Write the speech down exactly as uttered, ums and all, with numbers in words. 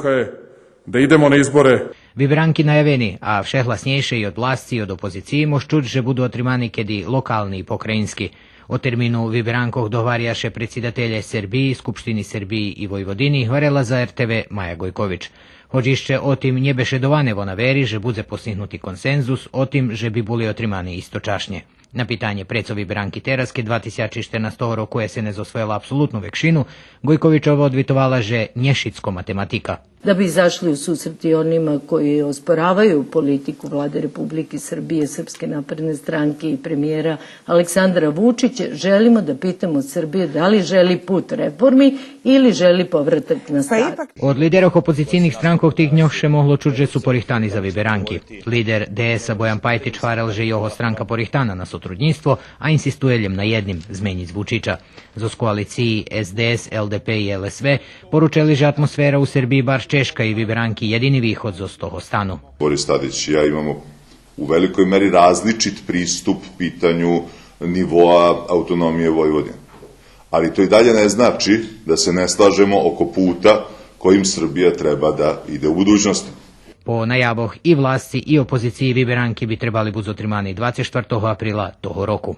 Е, da idemo na izbore. Виберанки наявени, а вше гласнєйше и од власци, и од опозициї мож чуц же буду отримани кеди локални и покраїнски. О термину виберанкох догваря ше предсидателє Сербиї, Скупштини Сербиї и Войводини, гварела за Р Т В Мая Гойкович. Гоч ище о тим нє бешедоване, вона вери же будзе постигнути консензус о тим же би були отримани источашнє. На питанє прецо виберанки тераз, кед два тисячи штернастого року С Н С освоєла апсолутну векшину, Гойковичова одвитовала же нє шицко математика. Da bi izašli u susret i onima koji osporavaju politiku Vlade Republike Srbije, Srpske napredne stranke i premijera Aleksandra Vučića, želimo da pitamo Srbiju da li želi put reformi ili želi povratak na staro. Од лидерох опозицийних странкох тих дньох ше могло чуц же су порихтани за виберанки. Лидер Д С-а Боян Пайтич гварел же його странка порихтана на сотруднїцтво, а инсистує лєм на єдним, зменїц Вучича. Зоз коалициї С Д С, Л Д П и Л С В поручели же атмосфера у Сербиї барз чежка и виберанки єдини виход зоз того стану. Boris Tadić i ja imamo u velikoj meri različit pristup pitanju nivoa autonomije Vojvodine. Ali to i dalje ne znači da se ne slažemo oko puta kojim Srbija treba da ide u budućnosti. По наявох и власци и опозициї виберанки би требали буц отримани двацец штвартого априла того року.